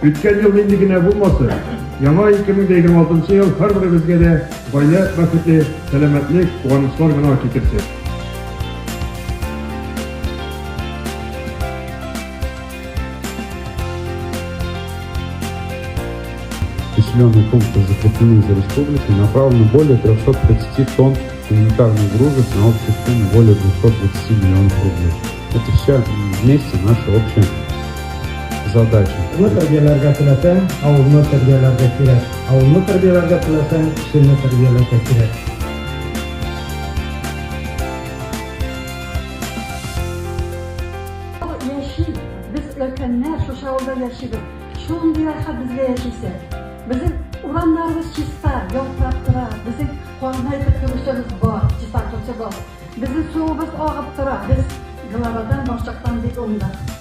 Үткән ел нинди генә булмасын, яңа 2026 ел һәрберебезгә дә гаилә бәхете, сәламәтлек, куанычлар гына китерсен. Населенные пункты закреплены за республикой, направлено более 330 тонн гуманитарных грузов на общую сумму более 220 миллионов рублей. Это все вместе наша общая задача. Авылны тәрбияләргә теләсәң, авылны тәрбияләргә кирәк. Авылны тәрбияләргә теләсәң, кешене тәрбияләргә кирәк. Яши, без өлкәннәр шушы авылда яшибез. Шундый рәхәт безгә яшисе. Безнең урамнарыбыз чиста, ялтырап тора. Безнең казна итеп керүчебез бар, чистартучы бар. Безнең суыбыз агып тора. Без главадан, башлыктан бик уңдык.